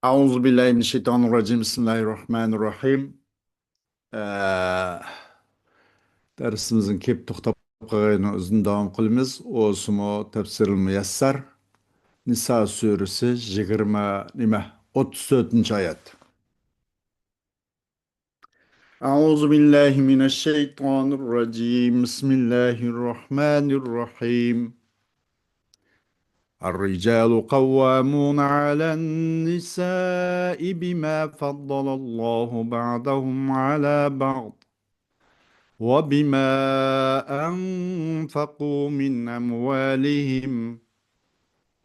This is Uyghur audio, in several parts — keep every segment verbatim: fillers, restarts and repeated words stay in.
أعوذ بالله من الشيطان الرجيم. بسم الله الرحمن الرحيم. ئە، دەرسىمىزنىڭ كېلىپ توختاپ قالغىنىنىڭ ئىزىنى داۋام قىلىمىز. ئوسۇمۇ تەپسىرىل مۇيەسسەر. نىسا سۈرىسى يىگىرمە نېمە؟ ئوتتۇز تۆتىنچى ئايەت. أعوذ بالله من الشيطان الرجيم. بسم الله الرحمن الرحيم. الرجال قوامون على النساء بما فضل الله بعضهم على بعض وبما أنفقوا من أموالهم،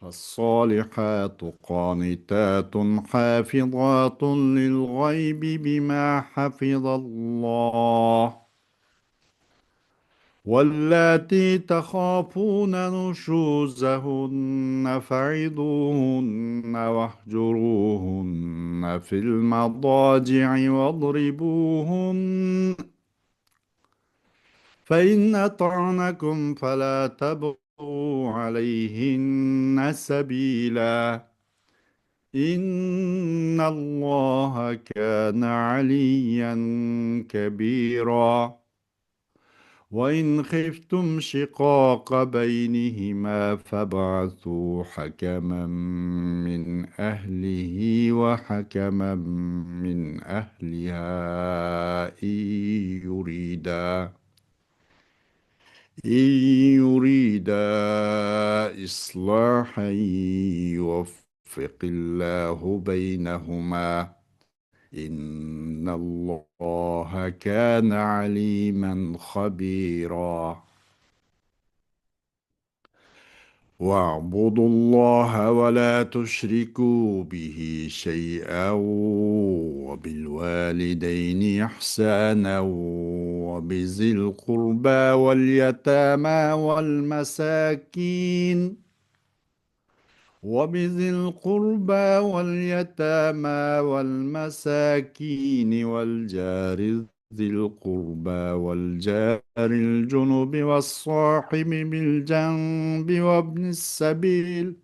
فالصالحات قانتات حافظات للغيب بما حفظ الله، واللاتي تخافون نشوزهن فعظوهن واهجروهن في المضاجع واضربوهن، فإن أطعنكم فلا تبغوا عليهن سبيلا، إن الله كان عليا كبيرا. وإن خفتم شقاق بينهما فابعثوا حكما من أهله وحكما من أهلها إن يريدا، إن يريدا إصلاحا يوفق الله بينهما، إن الله كان عليما خبيرا. واعبدوا الله ولا تشركوا به شيئا وبالوالدين إحسانا وبذي القربى واليتامى والمساكين وبذي القربى واليتامى والمساكين والجار ذي القربى والجار الجنب والصاحب بالجنب وابن السبيل،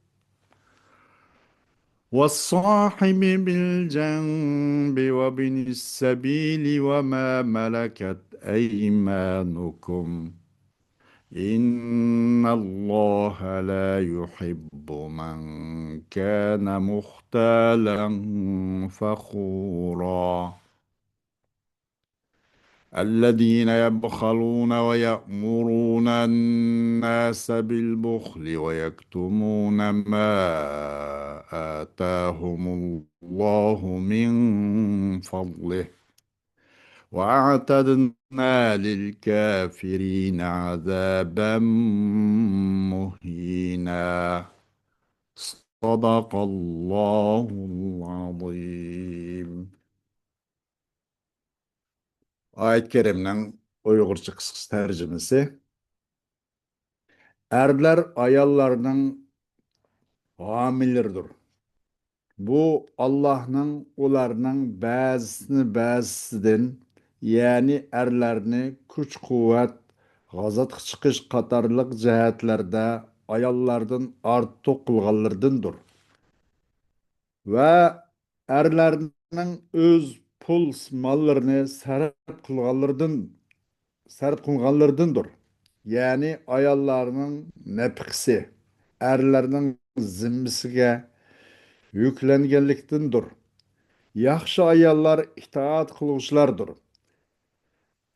والصاحب بالجنب وابن السبيل وما ملكت أيمانكم، إن الله لا يحب من كان مختالا فخورا. الذين يبخلون ويأمرون الناس بالبخل ويكتمون ما آتاهم الله من فضله، وأعتدنا للكافرين عذابا مهينا. صدق الله العظيم. ئايەت كەرىمنىڭ ئۇيغۇرچە قىسقىچە تەرجىمىسى. ئەرلەر ئاياللارنىڭ ھامىيلىرىدۇر. بۇ ئاللاھنىڭ ئۇلارنىڭ بەزىسىنى بەزىسىدىن، يەنى ئەرلەرنى كۈچ-قۇۋۋەت، غازاتقا چىقىش قاتارلىق جەھەتلەردە ئاياللاردىن ئارتۇق قىلغانلىرىدىندۇر. ۋە ئەرلەرنىڭ ئۆز پۇل ماللىرىنى سەرپ قىلغانلىرىدىن، سەرپ قىلغانلىرىدىندۇر. يەنى ئاياللارنىڭ نەپىقىسى ئەرلەرنىڭ زىممىسىگە يۈكلەنگەنلىكتىندۇر. ياخشى ئاياللار ئىتائەت قىلغۇچىلاردۇر.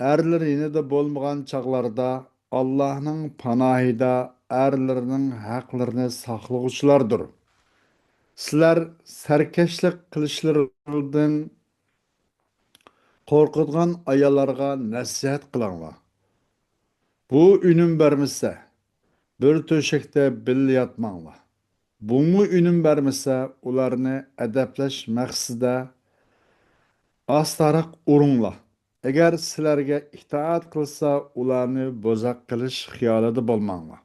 ئەرلىرى يېنىدا بولمىغان چاغلاردا ئاللاھنىڭ پاناھىدا ئەرلىرىنىڭ ھەقلىرىنى ساقلىغۇچىلاردۇر. سىلەر سەركەشلىك قىلىشلىرىدىن قورقىدىغان ئاياللارغا نەسىھەت قىلىڭلار. بۇ ئۈنۈم بەرمىسە، بىر تۆشەكتە بىللە ياتماڭلار. بۇمۇ ئۈنۈم بەرمىسە، ئۇلارنى ئەدەپلەش مەقسىتىدە ئاستاراق ئۇرۇڭلار. ئەگەر سىلەرگە ئىتائەت قىلسا، ئۇلارنى بوزەك قىلىش خىيالىدا بولماڭلار.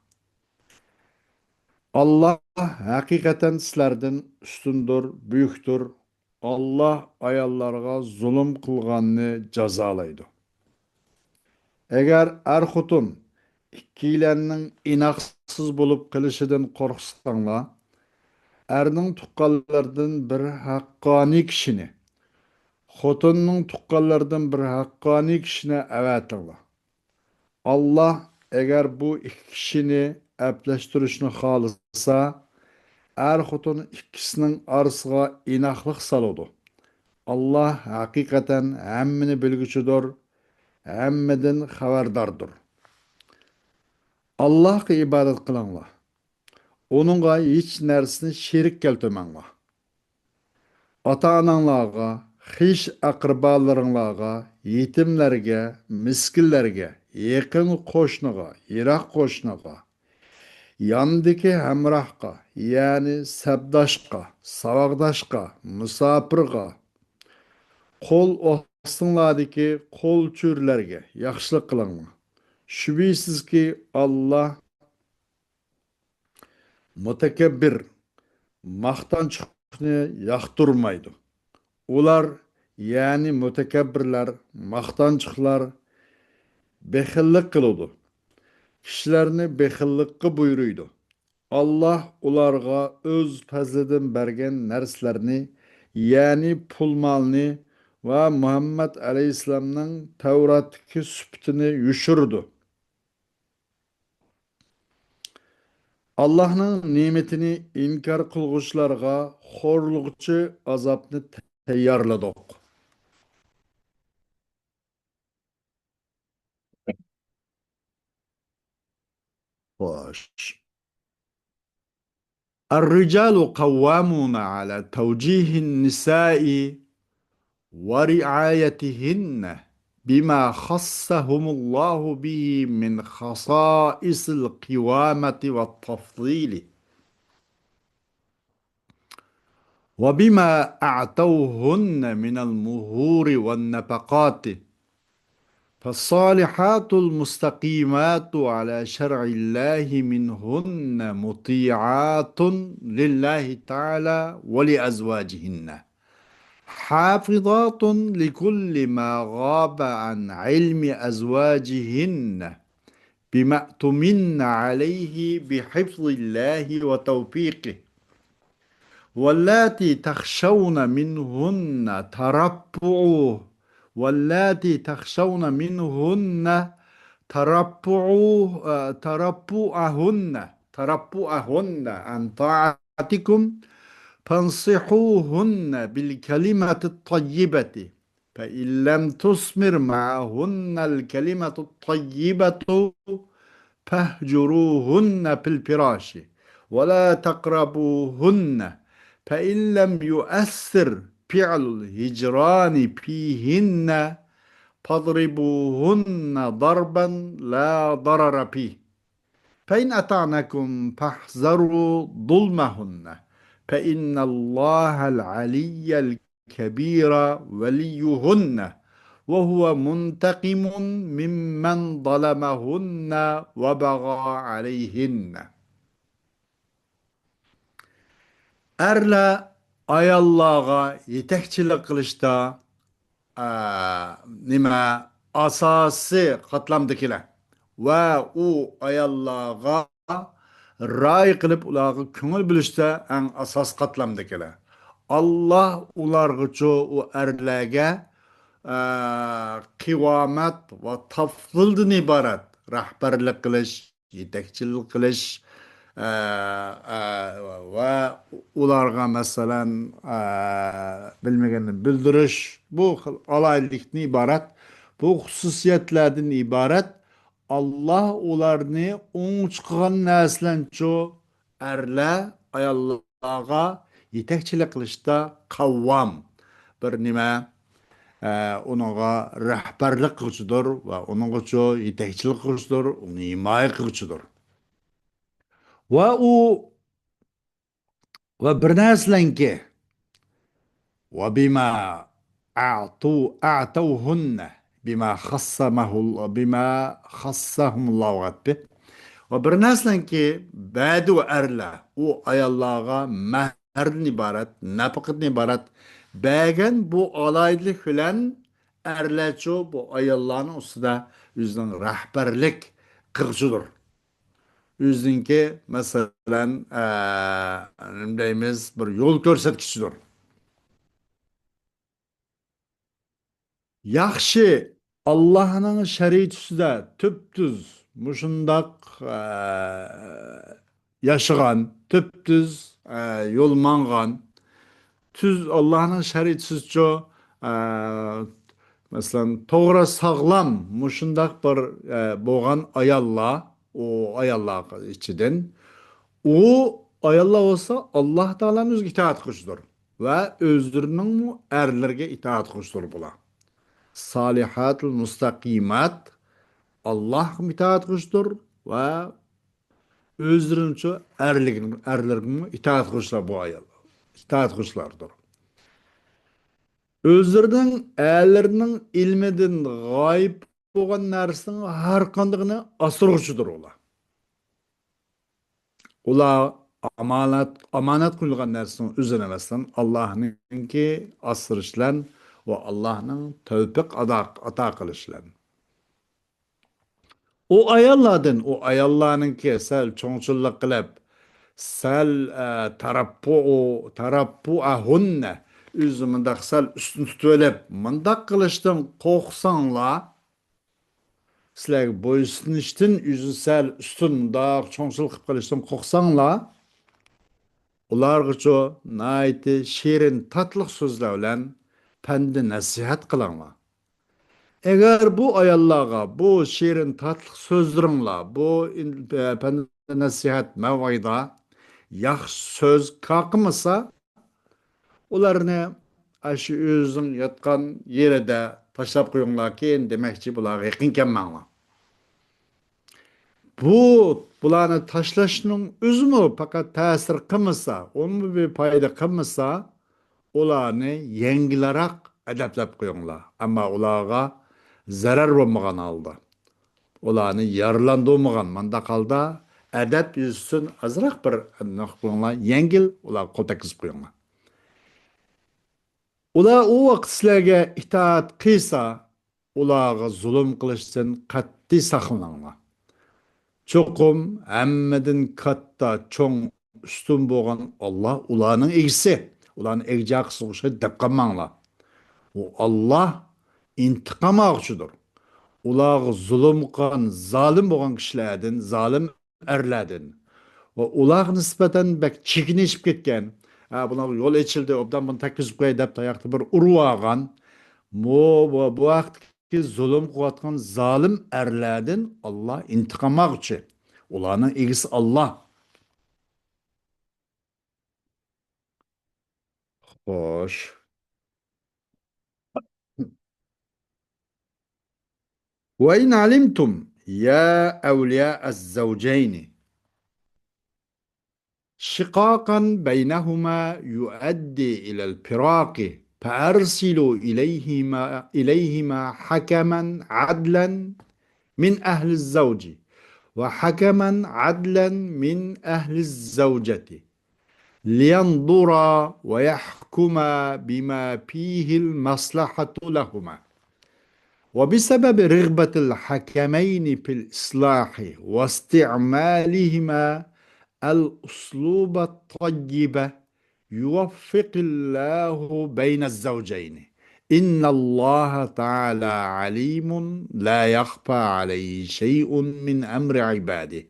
ئاللاھ ھەقىقەتەن سىلەردىن ئۈستۈندۇر، بۈيۈكتۇر. ئاللاھ ئاياللارغا زۇلۇم قىلغاننى جازالايدۇ. ئەگەر ئەر-خوتۇن ئىككىيلەننىڭ ئىناقسىز بولۇپ قېلىشىدىن قورقساڭلار، ئەرنىڭ تۇغقانلىرىدىن بىر ھەققانىي كىشىنى، خوتۇننىڭ تۇغقانلىرىدىن بىر ھەققانىي كىشىنى ئەۋەتىڭلار. ئاللا ئەگەر بۇ ئىككى كىشىنى ئەپلەشتۈرۈشنى خالىسا، ئەر-خوتۇن ئىككىسىنىڭ ئارىسىغا ئىناقلىق سالىدۇ. ئاللا ھەقىقەتەن ھەممىنى بىلگۈچىدۇر، ھەممىدىن خەۋەرداردۇر. ئاللاغا ئىبادەت قىلىڭلار. ئۇنىڭغا ھېچ نەرسىنى شېرىك كەلتۈرمەڭلار. ئاتا-ئاناڭلارغا، خىش-ئەقرىبالىرىڭلارغا، يېتىملەرگە، مىسكىنلەرگە، يېقىن قوشنىغا، يىراق قوشنىغا، ياندىكى ھەمراھقا، يەنى سەپداشقا، ساۋاقداشقا، مۇساپىرغا، قول ئاستىڭلاردىكى قولچۈرىلەرگە ياخشىلىق قىلىڭلار. شۈبھىسىزكى، ئاللا مۇتەكەببىر، ماختانچۇقنى ياقتۇرمايدۇ. ئۇلار، يەنى مۇتەكەببىرلەر، ماختانچۇقلار بېخىللىق قىلىدۇ. كىشىلەرنى بېخىللىققا بۇيرۇيدۇ. ئاللا ئۇلارغا ئۆز پەزلىدىن بەرگەن نەرسىلەرنى، يەنى پۇل-مالنى ۋە مۇھەممەد ئەلەيھىسسالامنىڭ تەۋراتتىكى سۈپىتىنى يوشۇرىدۇ. ئاللاھنىڭ نېمىتىنى ئىنكار قىلغۇچىلارغا خورلىغۇچى ئازابنى تەييارلىدۇق. خوش. الرجال قوامون على توجيه النساء ورعايتهن بما خصهم الله به من خصائص القوامة والتفضيل، وبما أعطوهن من المهور والنفقات، فالصالحات المستقيمات على شرع الله منهن مطيعات لله تعالى ولأزواجهن، حافظات لكل ما غاب عن علم أزواجهن، بما اؤتمن عليه بحفظ الله وتوفيقه، واللاتي تخشون منهن تربع، واللاتي تخشون منهن تربع، آه، تربعهن، تربعهن عن طاعتكم، فانصحوهن بالكلمة الطيبة، فإن لم تثمر معهن الكلمة الطيبة فاهجروهن في الفراش ولا تقربوهن، فإن لم يؤثر فعل الهجران فيهن فاضربوهن ضربا لا ضرر فيه، فإن أطعنكم فاحذروا ظلمهن، فإن الله العلي الكبير وليهن، وهو منتقم ممن ظلمهن وبغى عليهن. ئەرلەر ئاياللارغا يېتەكچىلىك قىلىشتا، ئا، نېمە، ئاساسىي قاتلامدىكىلەر ۋە ئۇ ئاياللارغا رىئايە قىلىپ، ئۇلارغا كۆڭۈل بۆلۈشتە ئەڭ ئاساسىي قاتلامدىكىلەر. ئاللا ئۇلارغىچۇ، ئۇ ئەرلەرگە، ئا، قىۋامەت ۋە تەپزىلدىن ئىبارەت رەھبەرلىك قىلىش، يېتەكچىلىك قىلىش، ئە، ئە، ۋە ئۇلارغا، مەسىلەن، ئە، بىلمىگەننى بىلدۈرۈش، بۇ خىل ئالاھىدىلىكتىن ئىبارەت، بۇ خۇسۇسىيەتلەردىن ئىبارەت. ئاللا ئۇلارنى ئوڭچە قىلغان نەرسىلەرنىچۇ، ئەرلەر ئاياللارغا يېتەكچىلىك قىلىشتا قاۋۋام، بىر نېمە، ئە، ئۇنىڭغا رەھبەرلىك قىلغۇچىدۇر ۋە ئۇنىڭغىچۇ يېتەكچىلىك قىلغۇچىدۇر، ئۇنى ھىمايە قىلغۇچىدۇر. ۋە ئۇ، ۋە بىر نەرسىلەرنىڭكى، ۋە بىما ئەتۇ، ئەتەۋھۇننە، بىما خەسسەمەھۇل-، بىما خەسسەھۇمۇللاھۇ غەتبى. ۋە بىر نەرسىلەرنىڭكى، بەدۇ ئەرلەر، ئۇ ئاياللارغا مەھەردىن ئىبارەت، نەپىقىدىن ئىبارەت بەرگەن بۇ ئالاھىدىلىك بىلەن ئەرلەرچۇ بۇ ئاياللارنىڭ ئۈستىدە ئۆزىنىڭ رەھبەرلىك قىلغۇچىدۇر. ئۆزىنىڭكى، مەسىلەن، ئە، نېمە دەيمىز، بىر يول كۆرسەتكۈچىدۇر. ياخشى، ئاللاھنىڭ شەرىئىتى ئۈستىدە تۈپتۈز مۇشۇنداق، ئە، ياشىغان، تۈپتۈز، ئە، يول ماڭغان، تۈز ئاللاھنىڭ شەرىئىتىچۇ، ئە، مەسىلەن، توغرا، ساغلام مۇشۇنداق بىر، ئە، بولغان ئاياللار، ئۇ ئاياللار ئىچىدىن، ئۇ ئاياللار بولسا ئاللاھ تائالانىڭ ئۆزىگە ئىتائەت قىلغۇچىدۇر ۋە ئۆزلىرىنىڭمۇ ئەرلىرىگە ئىتائەت قىلغۇچىدۇر بۇلار. سالىھاتۇل مۇستەقىمات ئاللاھقىمۇ ئىتائەت قىلغۇچىدۇر ۋە ئۆزلىرىنىڭچۇ ئەرلىكىنىڭ، ئەرلىرىگىمۇ ئىتائەت قىلغۇچىلار بۇ ئاياللار. ئىتائەت قىلغۇچىلاردۇر. ئۆزلىرىنىڭ ئەرلىرىنىڭ ئىلمىدىن غايىب بولغان نەرسىنىڭ ھەر قاندىقىنى ئاسرىغۇچىدۇر ئۇلار. ئۇلار ئامانەت، ئامانەت قويۇلغان نەرسىنىڭ ئۆزىنى ئەمەسلەن، ئاللاھنىڭكى ئاسرىشلەن ۋە ئاللاھنىڭ تەۋپىق ئادا-، ئاتا قىلىشلەن. ئۇ ئاياللاردىن، ئۇ ئاياللارنىڭكى سەل چوڭچىللىق قىلىپ، سەل، ئە، تەرەپپۇ-، تەرەپپۇئەھۇننە، ئۆزىنى مۇنداق سەل ئۈستۈن تۇتۇۋېلىپ، مۇنداق قىلىشتىن قورقساڭلار، سىلەرگە بويسۇنۇشتىن ئۆزىنى سەل ئۈستۈن مۇنداق چوڭچىلىق قىلىپ قېلىشتىن قورقساڭلار، ئۇلارغىچۇ ناھايىتى شېرىن، تاتلىق سۆزلەر بىلەن پەندى نەسىھەت قىلىڭلار. ئەگەر بۇ ئاياللارغا بۇ شېرىن، تاتلىق سۆزلىرىڭلار، بۇ ئىن-، پەندى نەسىھەت، مەۋئىزە، ياخشى سۆز كار قىلمىسا، ئۇلارنى ئاشۇ ئۆزۈڭ ياتقان يېرىدە تاشلاپ قويۇڭلاركىن دېمەكچى، بۇلارغا يېقىن كەلمەڭلار. بۇ، بۇلارنى تاشلاشنىڭ ئۆزىمۇ پەقەت تەسىر قىلمىسا، ئۇمۇ بىر پايدا قىلمىسا، ئۇلارنى يەڭگىلرەك ئەدەپلەپ قويۇڭلار. ئەمما ئۇلارغا زەرەر بولمىغان ھالدا، ئۇلارنى يارىلاندۇرمىغان، مانداق ھالدا ئەدەپ يۈزىسىدىن ئازراق بىر نېمە قىلىڭلار، يەڭگىل ئۇلارغا قول تەگكۈزۈپ قويۇڭلار. ئۇلار ئۇ ۋاقىت سىلەرگە ئىتائەت قىلسا، ئۇلارغا زۇلۇم قىلىشتىن قەتئىي ساقلىنىڭلار. چوقۇم ھەممىدىن كاتتا، چوڭ، ئۈستۈن بولغان ئاللاھ ئۇلارنىڭ ئىگىسى. ئۇلارنى ئەگىچە قىلسا ئوخشايدۇ دەپ قالماڭلار. ئۇ ئاللاھ ئىنتىقام ئالغۇچىدۇر. ئۇلارغا زۇلۇم قىلغان، زالىم بولغان كىشىلەردىن، زالىم ئەرلەردىن ۋە ئۇلارغا نىسبەتەن بەك چېكىنىشىپ كەتكەن، ھە، بۇلارغا يول ئېچىلدى، ئوبدان بۇنى تەگكۈزۈپ قوياي دەپ تاياقتا بىر ئۇرۇۋالغان، مو-، بۇ، بۇ ھەقتىكى زۇلۇم قىلىۋاتقان زالىم ئەرلەردىن ئاللاھ ئىنتىقام ئالغۇچى. ئۇلارنىڭ ئىگىسى ئاللاھ. خوش. وإن علمتم يا أولياء الزوجين شقاقا بينهما يؤدي إلى الفراق فأرسلوا إليهما، إليهما حكما عدلا من أهل الزوج وحكما عدلا من أهل الزوجة لينظرا ويحكما بما فيه المصلحة لهما. وبسبب رغبة الحكمين في الإصلاح واستعمالهما الأسلوب الطيب يوفق الله بين الزوجين. إن الله تعالى عليم لا يخفى عليه شيء من أمر عباده.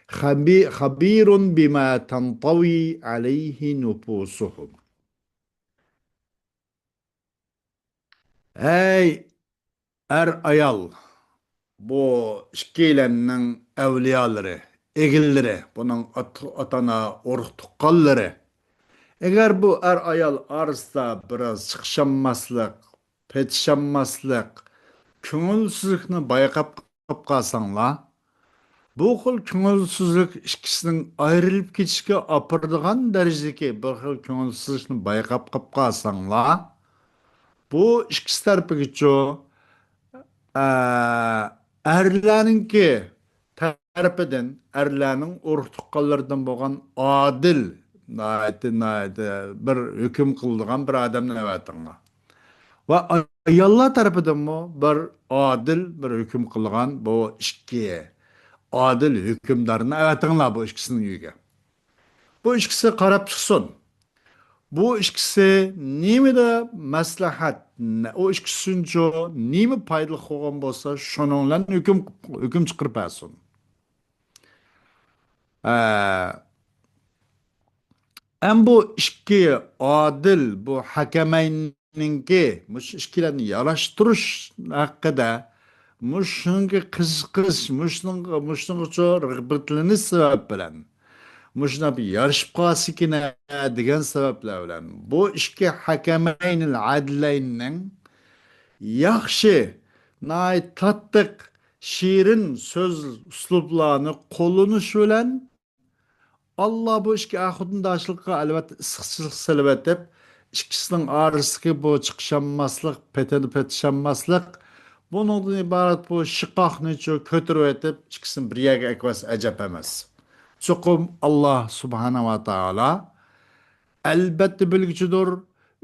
خبي-، خبير بما تنطوي عليه نفوسهم. ئەي ئەر-ئايال، بۇ ئىككىيلەننىڭ ئەۋلىيالىرى، ئىگىلىرى، بۇنىڭ ئات-، ئاتا-ئانا، ئۇرۇق-تۇغقانلىرى. ئەگەر بۇ ئەر-ئايال ئارىسىدا بىراز چىقىشالماسلىق، پېتىشالماسلىق، كۆڭۈلسىزلىكنى بايقاپ قاپ قالساڭلار، بۇ خىل كۆڭۈلسىزلىك ئىككىسىنىڭ ئايرىلىپ كېتىشكە ئاپىرىدىغان دەرىجىدىكى بىر خىل كۆڭۈلسىزلىكنى بايقاپ قاپ قالساڭلار، بۇ ئىككىسى تەرىپىگىچۇ، ئە، ئەرلەرنىڭكى تەرىپىدىن، ئەرلەرنىڭ ئۇرۇق-تۇغقانلىرىدىن بولغان ئادىل، ناھايىتى، ناھايىتى بىر ھۆكۈم قىلىدىغان بىر ئادەمنى ئەۋەتىڭلار. ۋە ئاياللار تەرىپىدىنمۇ بىر ئادىل بىر ھۆكۈم قىلغان بۇ ئىككى ئادىل ھۆكۈمدارنى ئەۋەتىڭلار بۇ ئىككىسىنىڭ ئۆيىگە. بۇ ئىككىسى قاراپ چىقسۇن. بۇ ئىككىسى نېمىدە مەسلىھەت، نە-، ئۇ ئىككىسىنچۇ نېمە پايدىلىق بولغان بولسا، شۇنىڭ بىلەن ھۆكۈم، ھۆكۈم چىقىرىپ بەرسۇن. ئە، ئەم بۇ ئىككى ئادىل، بۇ ھەكەمەينىڭكى مۇشۇ ئىككىلەننى ياراشتۇرۇش ھەققىدە، مۇشۇنىڭكى قىزىقىش، مۇشۇنىڭغا، مۇشۇنىڭغىچۇ رىغبەتلىنىش سەۋەب بىلەن، مۇشۇنداق بىر يارىشىپ قالسىكىنە دېگەن سەۋەبلەر بىلەن، بۇ ئىككى ھەكەمەينىل ئەدلەيننىڭ ياخشى، ناھايىتى تاتلىق، شېرىن سۆز ئۇسلۇبلارنى قوللىنىش بىلەن، ئاللا بۇ ئىككى ئاخۇنداشلىققا ئەلۋەتتە ئىسسىقچىلىق سېلىۋېتىپ، ئىككىسىنىڭ ئارىسىدىكى بۇ چىقىشالماسلىق، پېتىنى پېتىشالماسلىق، بۇنىڭدىن ئىبارەت بۇ شىقاقنىچۇ كۆتۈرۈۋېتىپ، ئىككىسىنى بىر يەرگە ئەكىۋەتسە ئەجەب ئەمەس. چوقۇم ئاللا سۇبھانەھۇ ۋە تائالا ئەلۋەتتە بىلگۈچىدۇر،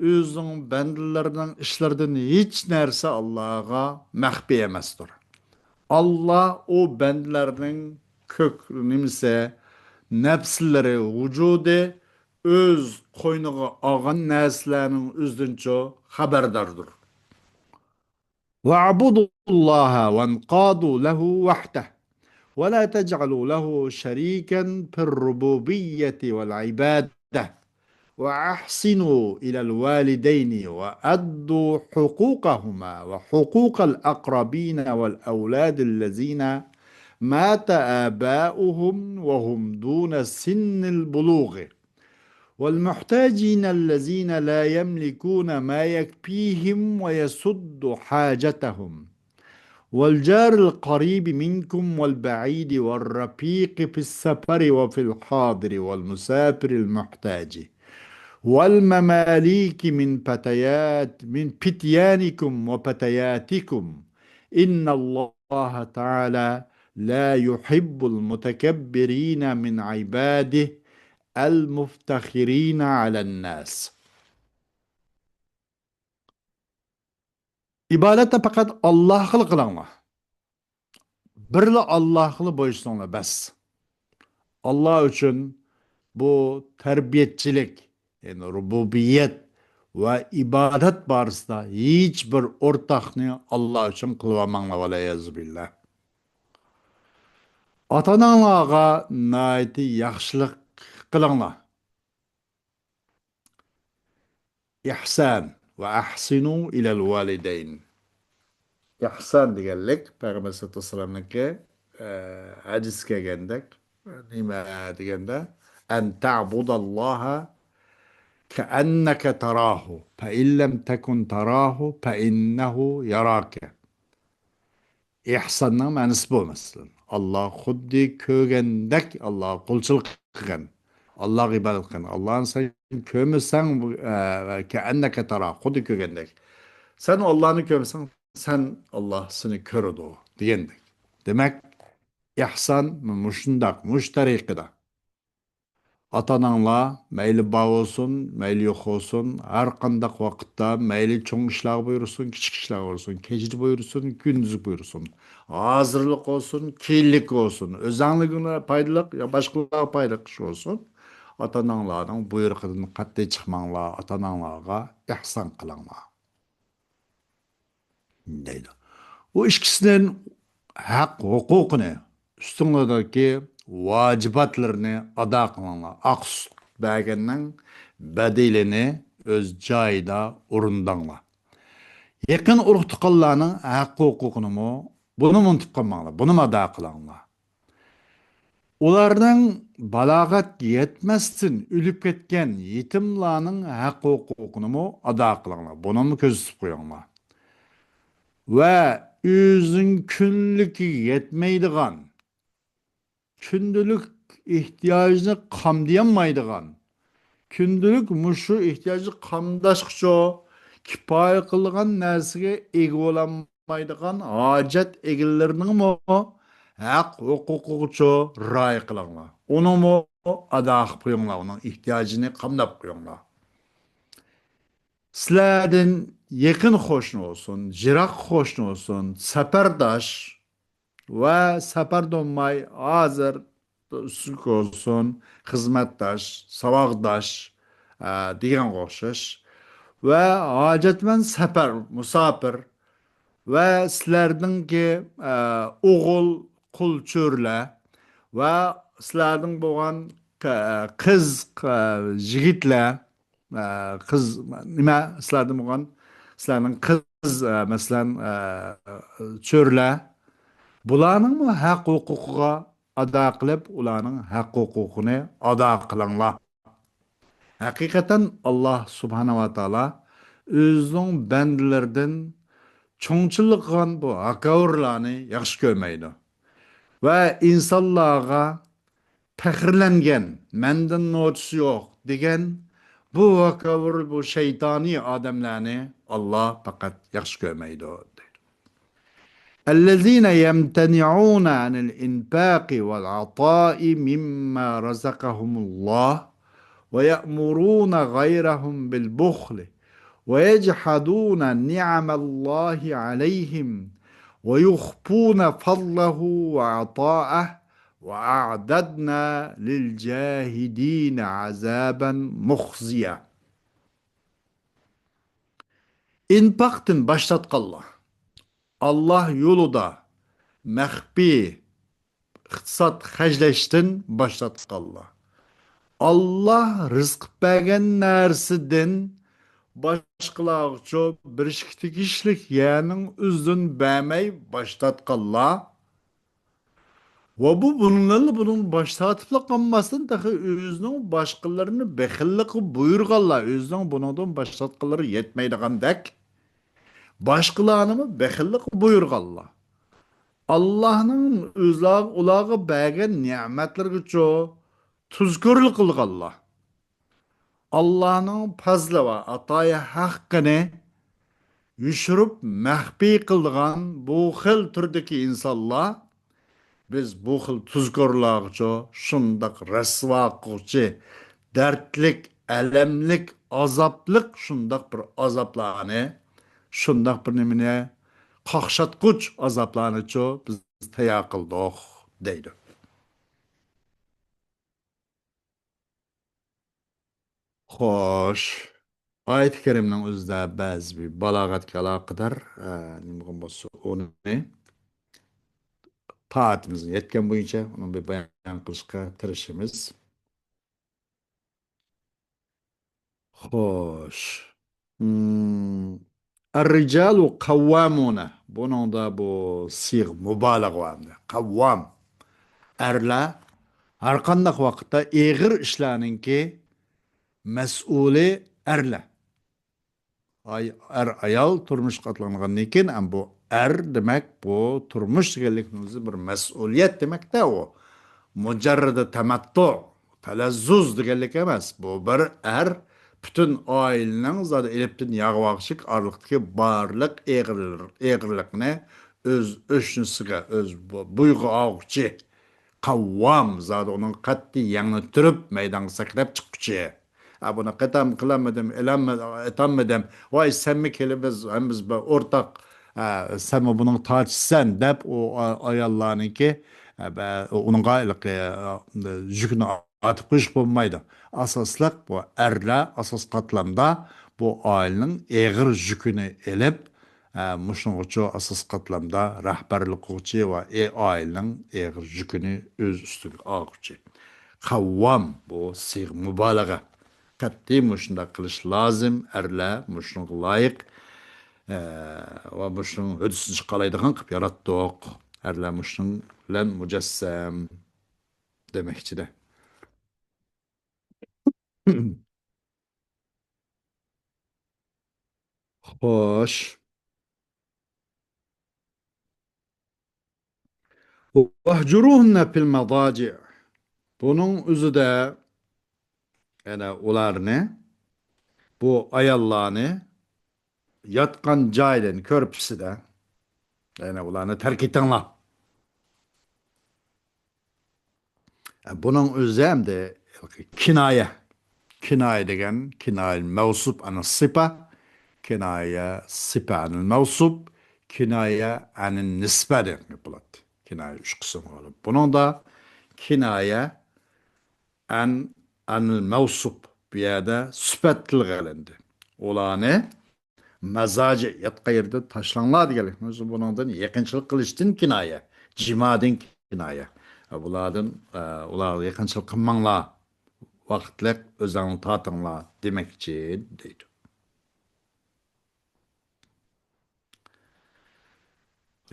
ئۆزىنىڭ بەندىلىرىنىڭ ئىشلىرىدىن ھېچ نەرسە ئاللاغا مەخپىي ئەمەستۇر. ئاللا ئۇ بەندىلەرنىڭ كۆك نېمىسى، نەپسلىرى، ۋۇجۇدى، ئۆز قوينىغا ئالغان نەرسىلەرنىڭ ئۆزىدىنچۇ خەۋەرداردۇر. واعبدوا الله وانقادوا له وحده ولا تجعلوا له شريكا في الربوبية والعبادة وأحسنوا إلى الوالدين وأدوا حقوقهما وحقوق الأقربين والأولاد الذين مات آباؤهم وهم دون سن البلوغ والمحتاجين الذين لا يملكون ما يكفيهم ويسد حاجتهم والجار القريب منكم والبعيد والرفيق في السفر وفي الحضر والمسافر المحتاج والمماليك من فتيات من فتيانكم وفتياتكم إن الله تعالى لا يحب المتكبرين من عباده المفتخرين على الناس. ئىبادەتنى پەقەت ئاللاھقىلا قىلىڭلار. بىرلا ئاللاھقىلا بويسۇنۇڭلار، بەس. ئاللا ئۈچۈن بۇ تەربىيەچىلىك، يەنى رۇبۇبىيەت ۋە ئىبادەت بارىسىدا ھېچ بىر ئورتاقنى ئاللا ئۈچۈن قىلىۋالماڭلار، ۋەلئىيازۇ بىللا. ئاتا-ئاناڭلارغا ناھايىتى ياخشىلىق قىلىڭلار. ئىھسان ۋە ئەھسىنۇ ئىلەل ۋالىدەين. ئىھسان دېگەنلىك پەيغەمبەر سەللەللاھۇ ئەلەيھى ۋەسەللەمنىڭكى، ئە، ھەدىسى كەلگەندەك، نېمە دېگەندە، أن تعبد الله كأنك تراه فإن لم تكن تراه فإنه يراك. ئېھساننىڭ مەنىسى بۇ، مەسىلەن، ئاللا خۇددى كۆرگەندەك ئاللاغا قۇلچىلىق قىلغىن، ئاللاغا ئىبادەت قىلغىن. ئاللانى سەن كۆرمىسەڭ، ئە، كەئەننەكە تارا، خۇددى كۆرگەندەك. سەن ئاللانى كۆرمىسەڭ، سەن، ئاللا سېنى كۆرىدۇ دېگەندەك. دېمەك، ئېھسان مۇشۇنداق، مۇشۇ تەرىقىدە. ئاتا-ئاناڭلار مەيلى بار بولسۇن، مەيلى يوق بولسۇن، ھەر قانداق ۋاقىتتا مەيلى چوڭ ئىشلارغا بۇيرۇسۇن، كىچىك ئىشلارغا بۇيرۇسۇن، كەچتە بۇيرۇسۇن، كۈندۈزگە بۇيرۇسۇن، ھازىرلىق بولسۇن، كېيىنلىك بولسۇن، ئۆزەڭلىكىڭلار پايدىلىق يا باشقىلارغا پايدىلىق ئىش بولسۇن، ئاتا-ئاناڭلارنىڭ بۇيرۇقىدىن قەتئىي چىقماڭلار، ئاتا-ئاناڭلارغا ئېھسان قىلىڭلار. دەيدۇ. ئۇ ئىككىسىدىن ھەق ھوقۇقىنى، ئۈستۈڭلاردىكى ۋاجىباتلىرىنى ئادا قىلىڭلار. ئاق سۈت بەرگەننىڭ بەدىلىنى ئۆز جايىدا ئورۇنداڭلار. يېقىن ئۇرۇق-تۇغقانلارنىڭ ھەق ھوقۇقىنىمۇ، بۇنىمۇ ئۇنتۇپ قالماڭلار، بۇنىمۇ ئادا قىلىڭلار. ئۇلارنىڭ بالاغەتكە يەتمەستىن ئۆلۈپ كەتكەن يېتىملارنىڭ ھەق ھوقۇقىنىمۇ ئادا قىلىڭلار. بۇنىمۇ كۆزىتىپ قويۇڭلار. ۋە ئۆزىنىڭ كۈنلۈكىگە يەتمەيدىغان، كۈندىلىك ئېھتىياجنى قامدىيالمايدىغان، كۈندىلىك مۇشۇ ئېھتىياجنى قامداشقىچۇ كىپايە قىلىدىغان نەرسىگە ئىگە بولالمايدىغان ھاجەت ئىگىلىرىنىڭمۇ ھەق ھوقۇقىغىچۇ رىئايە قىلىڭلار. ئۇنىمۇ ئادا قىلىپ قويۇڭلار، ئۇنىڭ ئېھتىياجىنى قامداپ قويۇڭلار. سىلەردىن يېقىن قوشنا بولسۇن، يىراق قوشنا بولسۇن، سەپەرداش، ۋە سەپەردە بولماي ھازىر ئۈستۈنلۈك بولسۇن، خىزمەتداش، ساۋاقداش، ئە، دېگەنگە ئوخشاش. ۋە ھاجەتمەن سەپەر، مۇساپىر ۋە سىلەردىنكى، ئە، ئوغۇل، قۇل، چۆرىلەر ۋە سىلەردىن بولغان قى-، قىز، قى-، يىگىتلەر، ئە، قىز، نېمە، سىلەردىن بولغان، سىلەرنىڭ قىز، ئە، مەسىلەن، ئە، چۆرىلەر، بۇلارنىڭمۇ ھەق ھوقۇقىغا ئادا قىلىپ، ئۇلارنىڭ ھەق ھوقۇقىنى ئادا قىلىڭلار. ھەقىقەتەن، ئاللا سۇبھانەھۇ ۋە تائالا ئۆزىنىڭ بەندىلىرىدىن چوڭچىلىق قىلغان بۇ ھاكاۋۇرلارنى ياخشى كۆرمەيدۇ. ۋە ئىنسانلارغا پەخىرلەنگەن، مەندىن نوچىسى يوق دېگەن بۇ ھاكاۋۇر، بۇ شەيتانىي ئادەملەرنى ئاللا پەقەت ياخشى كۆرمەيدۇ، دەيدۇ. الذين يمتنعون عن الإنفاق والعطاء مما رزقهم الله ويأمرون غيرهم بالبخل ويجحدون نعم الله عليهم ويخفون فضله وعطاءه وأعتدنا للجاحدين عذابا مخزيا. ئىنپاقتىن باش تارتقانلار، ئاللا يولىدا مەخپىي ئىقتىساد خەجلەشتىن باش تارتقانلار، ئاللا رىزىق بەرگەن نەرسىدىن باشقىلارغىچۇ بېرىشكە تېگىشلىك يەرنىڭ ئۆزىدىن بەرمەي باش تارتقانلار، ۋە بۇ بۇنىڭدىنلا، بۇنىڭ باش تارتىپلا قالماستىن، تېخى ئۆزىنىڭ باشقىلىرىنى بېخىللىققا بۇيرۇغانلار، ئۆزىنىڭ بۇنىڭدىن باش تارتقانلىرى يەتمەيدىغاندەك، باشقىلارنىمۇ بېخىللىققا بۇيرۇغانلار. ئاللانىڭ ئۆزلەر-، ئۇلارغا بەرگەن نېمەتلىرىگىچۇ تۇزكورلۇق قىلغانلار. ئاللانىڭ پەزلى ۋە ئاتايى ھەققىنى يوشۇرۇپ مەخپىي قىلىدىغان بۇ خىل تۈردىكى ئىنسانلار، بىز بۇ خىل تۇزكورلارغىچۇ شۇنداق رەسۋا قىلغۇچى، دەردلىك، ئەلەملىك، ئازابلىق شۇنداق بىر ئازابلارنى، شۇنداق بىر نېمىنى، قاقشاتقۇچ ئازابلارنىچۇ بىز تەييار قىلدۇق، دەيدۇ. خوش. ئايەت كەرىمنىڭ ئۆزىدە بەزى بىر بالاغەتكە ئالاقىدار، ئە، نېمە بولسا ئۇنى تاقىتىمىزگە يەتكەن بويىچە ئۇنى بىر بايان قىلىشقا تىرىشىمىز. خوش. مم. الرجال قوامون. بۇنىڭدا بۇ سىيغە مۇبالىغە بار. قاۋۋام. ئەرلەر ھەرقانداق ۋاقىتتا ئېغىر ئىشلارنىڭكى مەسئۇلى ئەرلەر. ئاي-، ئەر-ئايال تۇرمۇشقا ئاتلانغاندىن كېيىن، ئەم، بۇ ئەر دېمەك، بۇ تۇرمۇش دېگەنلىكنىڭ ئۆزى بىر مەسئۇلىيەت دېمەكتە ئۇ. مۇجەررىدى تەمەتتۇ، تەلەززۇز دېگەنلىك ئەمەس. بۇ بىر ئەر پۈتۈن ئائىلىنىڭ زادى ئېلىپتىن ياغىۋاغچىلىك ئارىلىقتىكى بارلىق ئېغىر-، ئېغىرلىقنى ئۆز ئۆشنىسىگە، ئۆز بو-، بويىغا ئالغۇچى. قاۋۋام، زادى ئۇنىڭ قەتئىي يەڭنى تۈرۈپ، مەيدانغا سەكرەپ چىققۇچى. ھە، بۇنى قېتام قىلالمىدىم، ئېلالمىدىم، ئېتالمىدىم. ۋاي، سەنمۇ كېلىمىز، ھەممىمىز بىر ئورتاق، ھە، سەنمۇ بۇنىڭغا تاجسىسەن، دەپ، ئۇ ئا-، ئاياللارنىڭكى، ھە، بە-، ئۇنىڭغا ھېلىقى، ئا، يۈكنى ئارتىپ قويۇشقا بولمايدۇ. ئاساسلىق بۇ ئەرلەر ئاساس قاتلامدا بۇ ئائىلىنىڭ ئېغىر يۈكىنى ئېلىپ، ئە، مۇشۇنىڭغىچۇ ئاساسىي قاتلامدا رەھبەرلىك قىلغۇچى ۋە ئې-، ئائىلىنىڭ ئېغىر يۈكىنى ئۆز ئۈستىگە ئالغۇچى. قاۋۋام، بۇ سىيغە مۇبالىغە. قەتئىي مۇشۇنداق قىلىش لازىم، ئەرلەر مۇشۇنىڭغا لايىق، ئە، ۋە مۇشۇنىڭ ھۆددىسىدىن چىقالايدىغان قىلىپ ياراتتۇق. ئەرلەر مۇشۇنىڭ بىلەن مۇجەسسەم دېمەكچىدە. خوش. واهجروهن في المضاجع. بۇنىڭ ئۆزىدە يەنە ئۇلارنى، بۇ ئاياللارنى ياتقان جايدىن كۆرپىسىدە، يەنە ئۇلارنى تەرك ئېتىڭلار. بۇنىڭ ئۆزى ئەمدى كىنايە. كىنايە دېگەن، كىنايە مەۋسۇپ ئەنىل سىپە، كىنايە سىپە ئەنىل مەۋسۇپ، كىنايە ئەنىل نىسبە دېگەن گەپ بولاتتى. كىنايە ئۈچ قىسىمغا بۆلۈنىدۇ. بۇنىڭدا كىنايە ئەن، ئەنىل مەۋسۇپ، بۇ يەردە سۈپەت تىلغا ئېلىندى. ئۇلارنى مازاجى ياتقان يەردە تاشلاڭلار دېگەنلىك. بۇنىڭدىن يېقىنچىلىق قىلىشتىن كىنايە، جىمادىن كىنايە. بۇلاردىن، ئە، ئۇلارغا يېقىنچىلىق قىلماڭلار، ۋاقىتلىق ئۆزۈڭلارنى تارتىڭلار دېمەكچى دەيدۇ.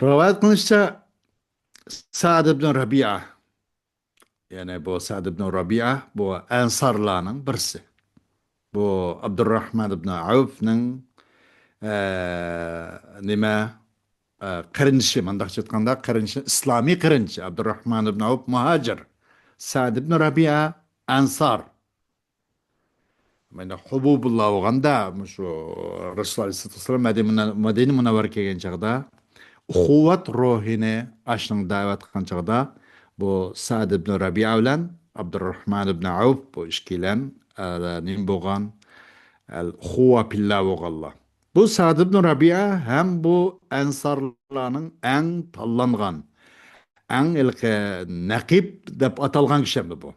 رىۋايەت قىلىنىشىچە، سەئد ئىبن رەبىئە، يەنى بۇ سەئد ئىبن رەبىئە، بۇ ئەنسارلارنىڭ بىرسى. بۇ ئابدۇرراھمان ئىبن ئەۋفنىڭ، ئە، نېمە، ئە، قېرىندىشى، مۇنداقچە ئېيتقاندا، قېرىندىشى، ئىسلامىي قېرىندىشى. ئابدۇرراھمان ئىبن ئەۋف مۇھاجىر، سەئد ئىبن رەبىئە ئەنسار. مانا ھۇبۇبۇللا بولغاندا، مۇشۇ رەسۇل ئەلەيھىسسالاتۇ ۋەسسالام مەدىنە مۇنە-، مەدىنە مۇنەۋۋەرە كەلگەن چاغدا، ئۇخۇۋەت روھىنى ئاشۇنىڭ دەۋەت قىلغان چاغدا، بۇ سەئد ئىبن رەبىئە بىلەن ئابدۇرراھمان ئىبن ئەۋف بۇ ئىككىيلەن، ئە، نېمە بولغان؟ ئەل ئۇخۇۋە پىللا بولغانلار. بۇ سەئد ئىبن رەبىئە ھەم بۇ ئەنسارلارنىڭ ئەڭ تاللانغان، ئەڭ ھېلىقى نەقىب دەپ ئاتالغان كىشى ئەمدى بۇ.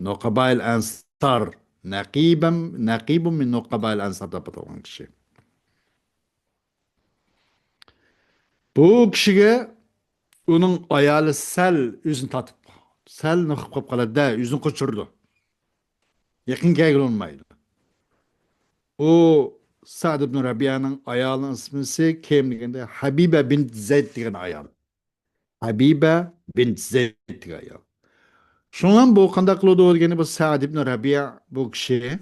نۇقەبائىل ئەنسار، نەقىبەم، نەقىبۇم مىن نۇقەبائىل ئەنسار دەپ ئاتالغان كىشى. بۇ كىشىگە ئۇنىڭ ئايالى سەل ئۆزىنى تارتىپ، سەل نۇقۇپ قالىدۇ-دە، ئۆزىنى قوچۇرىدۇ. يېقىن كەلگىلى بولمايدۇ. ئۇ سەئد ئىبن رەبىئەنىڭ ئايالىنىڭ ئىسمىسى كىم دېگەندە، ھەبىبە بىنت زەيد دېگەن ئايال. ھەبىبە بىنت زەيد دېگەن ئايال. شۇڭا بۇ قانداق قىلىدۇ دېگەندە، بۇ سەئد ئىبن رەبىئە بۇ كىشى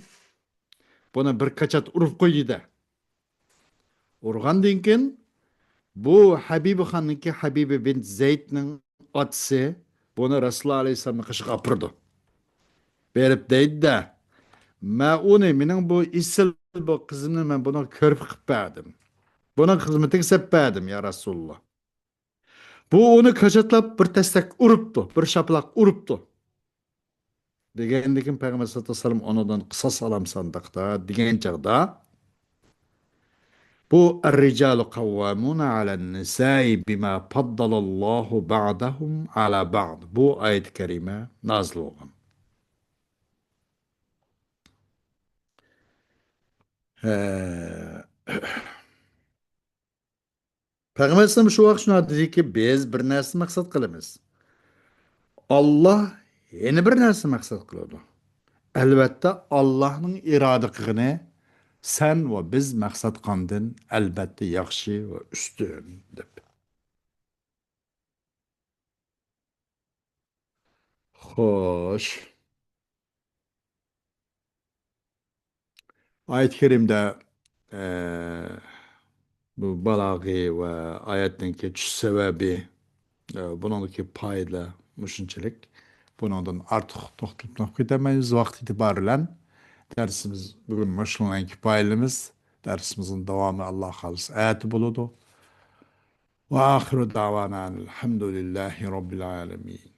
بۇنى بىر كاچات ئۇرۇپ قويدى-دە. ئۇرغاندىن كېيىن بۇ ھەبىبە خاننىڭكى، ھەبىبە بىنت زەيدنىڭ ئاتىسى بۇنى رەسۇلۇللا ئەلەيھىسسالامنىڭ قېشىغا ئاپىرىدۇ. بېرىپ دەيدۇ-دە، مەن ئۇنى، مېنىڭ بۇ ئېسىل بۇ قىزىمنى مەن بۇنىڭغا كۆرپە قىلىپ بەردىم. بۇنىڭ خىزمىتىگە سېلىپ بەردىم، يا رەسۇلۇللا. بۇ ئۇنى كاچاتلاپ بىر تەستەك ئۇرۇپتۇ، بىر شاپىلاق ئۇرۇپتۇ. دېگەندىكىن پەيغەمبەر سەللەللاھۇ ئەلەيھى ۋەسەللەم ئۇنىڭدىن قىساس ئالامسەن دەقتا دېگەن چاغدا، بۇ الرجال قوامون على النساء بما فضل الله بعضهم على بعض، بۇ ئايەت كەرىمە نازىل بولغان. ھە. پەيغەمبەر ئەلەيھىسسالام شۇ ۋاقىت شۇنداق دېدىكى، بىز بىر نەرسە مەقسەت قىلىمىز. ئاللاھ يەنە بىر نەرسە مەقسەت قىلىدۇ. ئەلۋەتتە، ئاللاھنىڭ ئىرادە قىلغىنى سەن ۋە بىز مەقسەت قىلغاندىن ئەلۋەتتە ياخشى ۋە ئۈستۈن، دەپ. خوش. ئايەت كەرىمدە، ئە، بۇ بالاغىي ۋە ئايەتنىڭكى چۈشۈش سەۋەبى، ئە، بۇنىڭدىكى پايدىلار مۇشۇنچىلىك. بۇنىڭدىن ئارتۇق توختىلىپ توختىتىپ كېتەلمەيمىز. ۋاقىت ئېتىبارى بىلەن دەرسىمىز بۈگۈن مۇشۇنىڭ بىلەن كىپايىلىمىز. دەرسىمىزنىڭ داۋامى، ئاللاھ خالىسا، ئەتە بولىدۇ. وآخر دعوانا أن الحمد لله رب العالمين.